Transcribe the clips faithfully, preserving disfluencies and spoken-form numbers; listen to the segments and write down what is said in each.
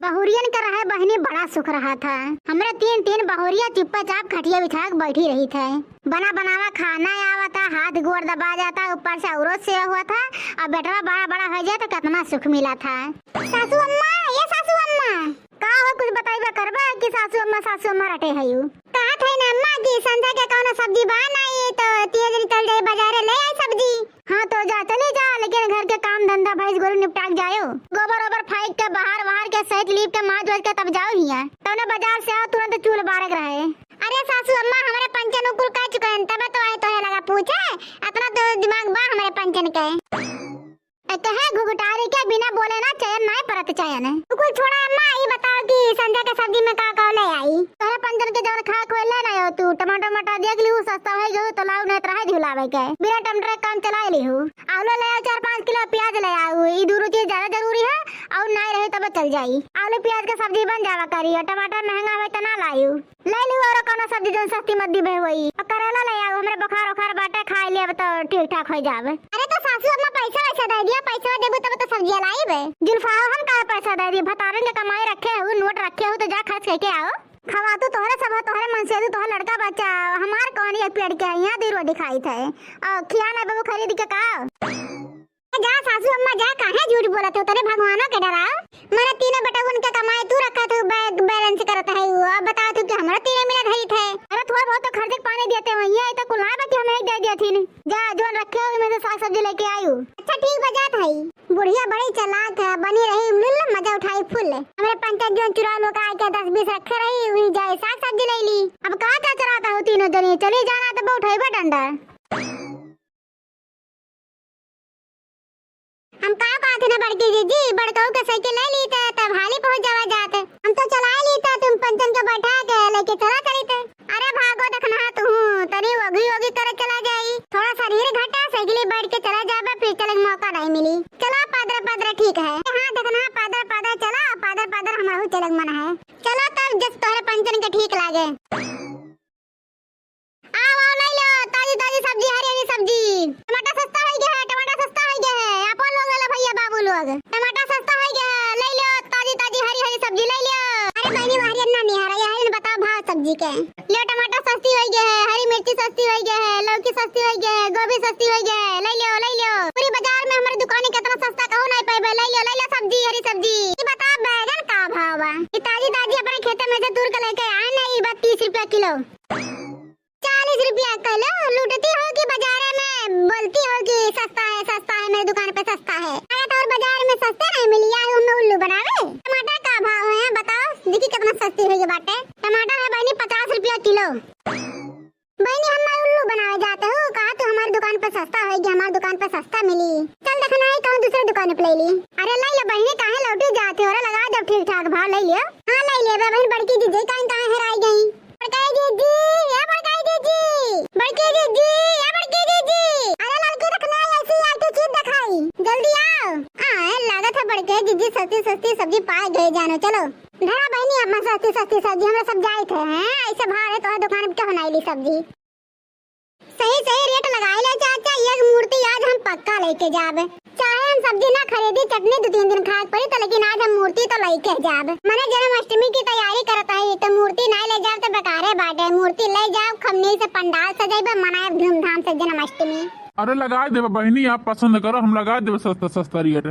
बहुरियन के रहे बहिनी बड़ा सुख रहत है। हमरे तीन, तीन बहुरिया चुप्पे चाप खटिया बिछा के बैठी रहित है। बना बनावा खाना आवत है, हाथ गोड़ दबा जाता, ऊपर से औरत सेवा हुआ था, अब बेटवा बड़ा बड़ा होइ जाए तो कितना सुख मिला था। सासू अम्मा, ये सासू अम्मा। का हो, कुछ बताइबा करबा कि सासू अम्मा, सासू अम्मा रटे हयू? कहत है ना अम्मा कि संझा के कौनो सब्जी बा नाई, तो तीन दिन चल जाई बाजारे ले आई सब्जी। हाँ तो जा, चली जा, लेकिन घर के काम धंधा भैंस गोरू निपटा के जायो। गोबर ओबर फेंक के बहार वहार के सहित लीप के माज वज के तब जाओ हिया। तब ना बाजार से आओ तुरंत चूल बारक रहे। अरे सासू अम्मा, हमरे पंचन उ कुल कह चुके हैं, तबे तो आए तोहे लगा पूछे। इतना तो दिमाग बा हमरे पंचन के। ए, कहे घुघटारी के बिना बोले ना चैन नाय परत चैन। तू कुल छोड़ा अम्मा, ई बताओ कि संझा के सब्जी में का का ले आई? तोहरे पंचन के जवन खा खोए ले ना हो तू, टमाटर मटर देख लिहू, सस्ता होइ गयो तो लाऊ, नहीं तो रहे झुलावे के। बिना टमाटर के काम चला लिहू। आलू ले आओ चार पाँच किलो, प्याज ले आओ, ई दूनो चीज ज्यादा जरूरी है, और नाय रहे तब चल जाई। आलू प्याज के सब्जी बन जावा करी, और टमाटर महंगा होए तो ना लायू। ले लू औरो कौनो सब्जी जौन सस्ती मद्दी में होई। और करेला ले आओ, हमरे बुखार उखार बाटे, खाए लेब तो ठीक ठाक हो जाब। अरे तो सासू अम्मा पैसा वैसा दे दिया, पैसा देबू तब तो सब्जियां लाइब। जुल्फाओ हम काहे पैसा दे दी, भतारन के कमाई रखे हो, नोट रखे हो तो जा खर्च करके आओ। खवा तू तोहरे सब है, तोहरे मन से तू तोहरे लड़का बच्चा, हमार कौन एक पेड़ के है, यहाँ दो रोटी खाई थे। और खिया ना बाबू खरीद के का? जा सासू अम्मा जा, काहे झूठ बोलत हो, तोरे भगवानो के डराओ। मने तीनों बेटउन के कमाई तू रखत हो, बैंक बैलेंस करत है वो। अब बताओ तू कि हमरा तीनों मिला धरी थे। अरे थोड़ा बहुत तो खर्चे के पानी देते हो, ये तो कुल ना बाकी हमें दे दिया थी। जा जोन रखे हो, इनमें से साग सब्जी लेके आयु। अच्छा ठीक बा, जात है। बुढ़िया बड़ी चालाक है, बनी रही लुल्ल, मजा उठाई फुल। हमरे पंचन जोन चुरा लोग आके दस बीस रखे रही, वही जाए साग सब्जी ले ली। अब का का चलाता हो तीनों जनी, चली जाना तो उठेबे डंडा। हम का कहत हन बड़की जीजी, बड़कऊ के साइकिल ले ली त तब हाली पहुँच जावा जात। हम तो चलाए ली त तुम पंचन के बैठा के लेके चला चली थे। अरे भागो देखना तू, तनी वगी वगी करे चला जाई। थोड़ा शरीर घटा, साइकिल बैठ के चला जाबे, फिर चले के मौका नहीं मिली। चला पादर पादर ठीक है। हाँ देखना पादर पादर चला, पादर पादर हमारू चले के मन है। चला तब जस तोहरे पंचन के ठीक लागे। आओ, आओ, ले लो, ताजी, ताजी सब्जी, हरी, हरी सब्जी। टमाटर सस्ता होइ गया है, टमाटर सस्ता होइ गया है। अपन लोग ले लो भैया, बाबू लोग। टमाटर सस्ता होइ गया है, ले लो, ताजी, ताजी हरी, हरी सब्जी ले लो। अरे बहनी, वहरी अन्ना नहीं आ रहा है, बताओ भाव सब्जी के। लो, टमाटर सस्ती होइ गया है, हरी मिर्ची सस्ती होइ गया है, लौकी सस्ती होइ गया है, गोभी सस्ती होइ गया है, ले लो, ले लो। पूरी बाजार में हमारी दुकान कितना सस्ता कहूँ नहीं पाए, ले लो, ले लो सब्जी, हरी सब्जी। ये बताओ बैगन का भाव बा? ये ताजी, ताजी अपने खेते में से तोड़ के लेके आए ना, ये बा तीस रुपया किलो। चालीस रुपया किलो। लूटती हो कि बाजारे में बोलती हो कि सस्ता है, सस्ता है, मेरे दुकान पे सस्ता है। अरे तो और बाजार में सस्ते नहीं मिली, आए उनमें उल्लू बनावे। टमाटर का भाव है बताओ, देखी कितना सस्ती हुई बाटे। टमाटर है बहनी पचास रुपया किलो। बहनी हम उल्लू बनावे जाते हो, कहा तू हमारी दुकान पे सस्ता होगी, हमारी दुकान पे सस्ता मिली। चल देखना है कहूँ दूसरे दुकान पे ले ली। अरे ले लो बहनी, काहे लौटी जाते हो, अरे लगा जब ठीक ठाक भाव ले लियो। हाँ ले लियो बहन, बड़की जीजी काहे काहे हेराई गई। बड़काई जीजी, ए बड़काई जीजी, बड़की जीजी, ए बड़की जीजी। अरे लड़की रखना है ऐसी आके चीज दिखाई, जल्दी आओ। आए, लागत है बड़के जीजी सस्ती सस्ती सब्जी पाए गए जानो, चलो। धरा बहनी अपना सस्ती सस्ती सब्जी, हमरा सब जाए थे, हैं? ऐसे भाव है तोहर दुकान पे क्या बनाई ली सब्जी? सही सही रेट लगाई ले चाचा, एक मूर्ति आज हम पक्का लेके जाब। चाहे हम सब्जी ना खरीदी, चटनी दो तीन दिन खाए के पड़ी, तो लेकिन आज हम मूर्ति तो लेके जाब। मने जन्माष्टमी की तैयारी करत है, तो मूर्ति ना ले जाब तो बेकारे बाटे। मूर्ति ले जाब, खमनी से पंडाल सजाइबे, मनाएब धूमधाम से जन्माष्टमी। अरे लगा देबे बहिनी, आप पसंद करो, हम लगा देबे सस्ता सस्ता रेट।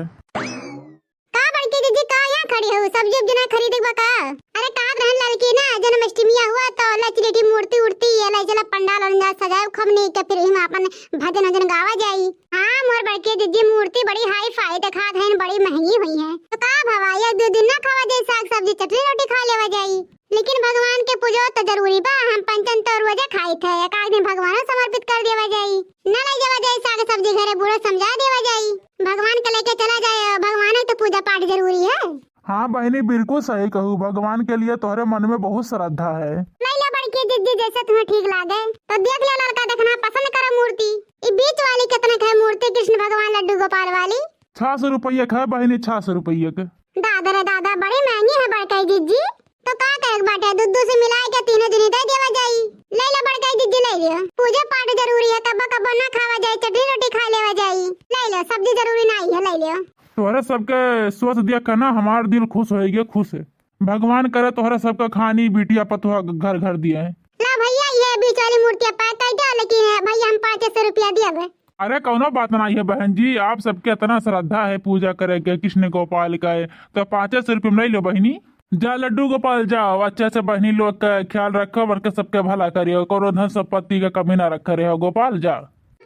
का बड़की दीदी, का यहाँ खड़ी हो, सब्जी उब्जी ना खरीदे बा का? अरे कहत रहन ललकी ना, जन्माष्टमी हुआ तो लचलेटी मूर्ति उर्ति ये ले चला, पंडाल वंडाल सजाए खमनी के, फिर इमा अपन भजन वजन गावा जाई। हाँ मोर बड़की दीदी, मूर्ति बड़ी हाई फाई दिखात है, बड़ी महंगी हुई है, तो का भवा एक दो दिन ना खावा जाई साग सब्जी, चटनी रोटी खा लेवा जाई। लेकिन भगवान के पूजो तो जरूरी बा, हम पंचन तो रोजे खाई थे, एक आध दिन भगवानो समर्पित कर देवा जाई, ना ले जावा जाई साग सब्जी घरे, बूढ़ो समझा देवा जाई, भगवान के लेके चला जाए, भगवान तो पूजा पाठ जरूरी है। हाँ बहिनी, बिल्कुल सही कहू, भगवान के लिए तोहरे मन में बहुत श्रद्धा है। ले लो बड़की जिज्जी, जैसे तुम्हें ठीक लागे, तो देख लो लड़का, देखना पसंद करो मूर्ति। ई बीच वाली कितने का है मूर्ति, कृष्ण भगवान लड्डू गोपाल वाली? छह सौ रुपये का है बहिनी, छह सौ रुपये का। दादा रे दादा, बड़ी महंगी है बड़काई जिज्जी। तो का कहे के बाटे, दू दू से मिलाए के तीनों जनी दे देवा जाई। ले लो बड़काई जिज्जी, ले लियो। पूजा पाठ जरूरी है, कब्बो कब्बो ना खावा जाए, चटनी रोटी खा लेवा जाई। ले लो, सब्जी जरूरी नहीं है, ले लियो। तोहरे सबके स्वस्थ देख के ना हमार दिल खुश होइ गया, खुश है। भगवान करे तोहरा सबका खानी बिटिया पतोह घर घर दिया है। ला भैया, ये बीच वाली मूर्तियाँ pack कर दो, लेकिन भैया हम पाँच सौ रुपया दिया बे। अरे कौनो बात नहीं है बहन जी, आप सबके इतना श्रद्धा है पूजा करे के कृष्ण गोपाल का है, तो पाँच सौ रुपये में ले लो बहनी। जा लड्डू गोपाल जाओ, अच्छे से बहनी लोग का ख्याल रखो, बल्कि सबके भला करियो, कौनो धन संपत्ति का कमी ना रखे रहो गोपाल जा।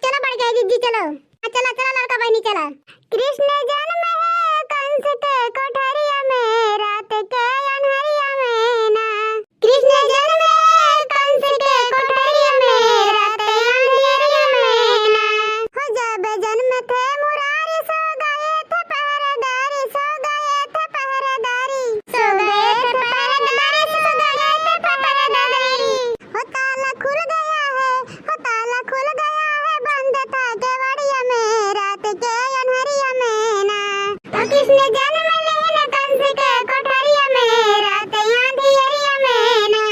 चलो बड़की दीदी चलो, चलो चलो लड़का बहनी चला। कृष्ण जन्म है कंस के कोठरिया में, रात के अन्हरिया में ना। कृष्ण जन्म है कंस के कोठरिया में, रात अन्हरिया में ना। हो जब जन्म थे मुरारी, सो गए थे पहरेदारी, सो गए थे पहरेदारी, सो गए थे पहरेदारी, सो गए थे पहरेदारी। हो ताला खुल गया है, हो ताला खुल गया है, बंद था केवड़िया में, रात के अन्हरिया में ना। हो कृष्ण जन्म लीन कंस के कोठरिया में, रात आंधियरिया में ना।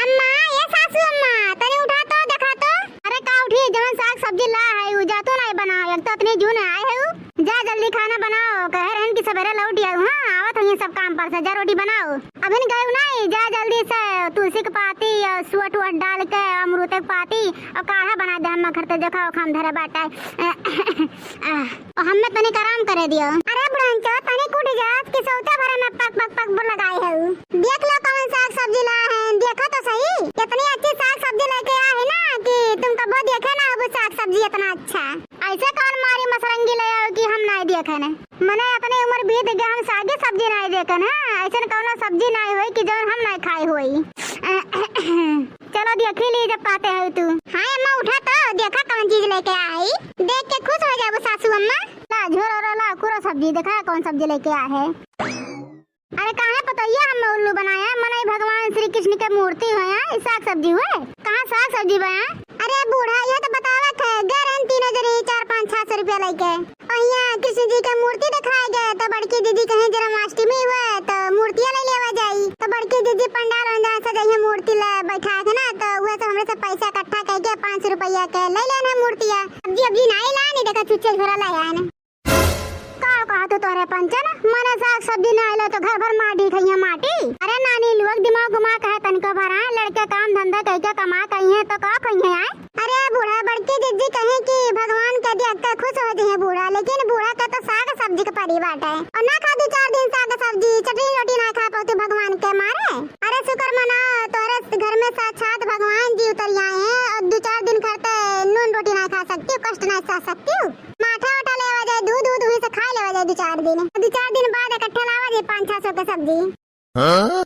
अम्मा, ए सासू अम्मा, तनी उठा तो, देखा तो। अरे का उठी, जवन साग सब्जी ला है, उ जा तो नहीं बनाओ, एक तो इतनी जून आए है उ। जा जल्दी खाना बनाओ, कहे रहन कि सवेरे लौट आऊ। हाँ, आवत है ये सब काम पर से, जा रोटी बनाओ। अभिन गए नहीं, जा जल्दी से तुलसी के पाती और सुअट उअट डाल के अमरूद के पाती और काढ़ा बना दे, हम घर ते देखा खाम धरे बाटे। आह, और हमें तनिक आराम करे दियो। अरे बुढ़ंचो, तनिक उठ जा, कि सौते भरे में पक पक पक बोल लगाए है। देख लो कौन साग सब्जी ला है, देखो तो सही। इतनी अच्छी साग सब्जी लेके आए है ना कि तुम कबो देखे ना हो साग सब्जी इतना अच्छा। ऐसे कौन मारी मसरंगी ले आओ कि हम नहीं देखे ने। मने अपनी उम्र बीत गए, हम सागे सब्जी नहीं देखे ने। ऐसे कौनो सब्जी नहीं होई कि जौन हम नहीं खाए होई। चलो देखी ली जब कहते हो तू। हाँ अम्मा उठा तो, देखा कौन चीज लेके आई। देख के खुश हो जाबो सासू अम्मा। ला झोरो रो ला कुरो सब्जी, देखा कौन सब्जी लेके आ है। अरे काहे पतोहिया हम उल्लू बनाया, मनई भगवान श्री कृष्ण के मूर्ति होया, ई साग सब्जी हुए, कहाँ साग सब्जी बया? अरे बूढ़ा, ये तो बतावत है, गए रहन तीनों जने चार पाँच छह सौ रुपया लेके। और यहाँ कृष्ण जी के मूर्ति दिखाए गए, तो बड़की दीदी कहीं जन्माष्टमी हुए, तो मूर्तियाँ ले लेवा जाई। तो बड़की दीदी पंडाल वंडाल सजाई है, मूर्ति ले बैठा के ना, तो वह सब हमरे से पैसा इकट्ठा करके पाँच सौ रुपया के ले लेना मूर्तियाँ। सब्जी अब्जी नहीं लाए, नहीं देखा छुच्छे झोरा लाया है ना। का कहा तू तोहरे पंचन? मने साग सब्जी ना आइले तो घर भर माटी खइहे माटी। अरे नानी लोग दिमाग घुमा कहे तनिको भर आए, लड़के काम धंधा कइके कमा कइहे तो का खइहे आए? अरे बूढ़ा बड़की जिज्जी कहे कि भगवान के देख के खुश हो जइहे बूढ़ा, लेकिन बूढ़ा के तो साग सब्जी के परी बाटे। और ना खा दू चार दिन साग सब्जी, चटनी रोटी ना खा पाती भगवान के मारे। अरे शुक्र मना तोहरे घर में साक्षात भगवान जी उतर आए हैं और दू चार दिन खरते नून रोटी ना खा सकती, कष्ट ना सह सकती। माठा वाठा लेवा जाए, दूध, दूध हुई से खाए लेवा जाए दू चार दिन। दू चार दिन बाद इकट्ठे लावा जाए पाँच छह सौ के सब्जी। हाँ?